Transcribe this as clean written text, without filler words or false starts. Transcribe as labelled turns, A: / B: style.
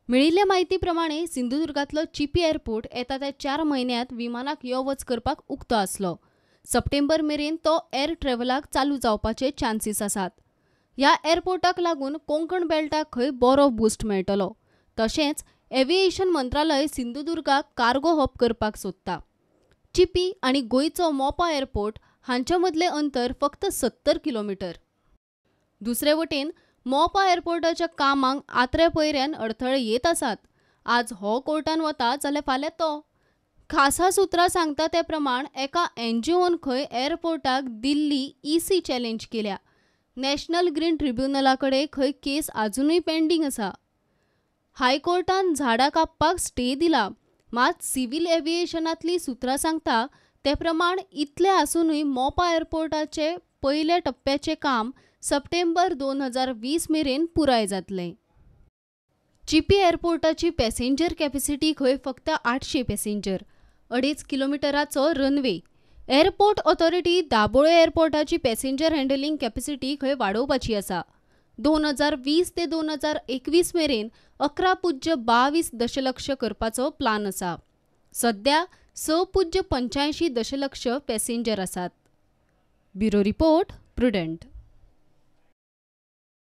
A: मेळिल्ले म्हायती प्रमाणे सिंधुदुर्गांतलो चिपी एअरपोर्ट येता त्या 4 म्हयन्यांत विमानाक यो वच करपाक उक्तो आसलो. सप्टेंबर मेरेन तो एअर ट्रॅव्हलाक चालू जावपाचे चान्सीस आसात. ह्या एअरपोर्टाक लागून कोंकण बेल्टाक खंय बरो बूस्ट मेळटलो. तशेंच एव्हिएशन मंत्रालय सिंधुदुर्गाक कार्गो हब करपाक सोदता. चिपी आनी गोंयचो मोपा एअरपोर्ट हांचे मदलें अंतर फक्त 70 किलोमिटर. दुसरे वटेन मोपा एअरपोर्टाच्या कामांक आत्र्या पयऱ्यान अडथळे येत आसात. आज हो कोर्टान वता जाल्यार फाल्यां तो. खासा सुत्रां सांगता ते प्रमाण एका एनजीओन खंय एअरपोर्टाक दिल्ली ईसी चॅलेंज केल्या. नॅशनल ग्रीन ट्रिब्युनला कडेन खंय केस आजुनूय पेंडींग आसा. हायकोर्टान झाडां कापपाक स्टे दिला. मात सिव्हील एव्हिएशनांतलीं सुत्रां सांगता ते प्रमाण इतलें आसुनूय मोपा एअरपोर्टाचे पयल्या टप्प्याचें काम सप्टेंबर 2020 मेरेन पुराय जातलें. चिपी एअरपोर्टाची पॅसेंजर कॅपॅसिटी खंय फक्त 800 पॅसेंजर, 2.5 किलोमिटराचो रनवे. एअरपोर्ट ऑथॉरिटी दाबोळे एअरपोर्टाची पॅसेंजर हँडलिंग कॅपॅसिटी खंय वाडोवपाची आसा. 2020 ते 2021 मेरेन 11.22 दशलक्ष करपाचो प्लान आसा. सध्या 6.85 दशलक्ष पॅसेंजर आसात. Bureau report, Prudent.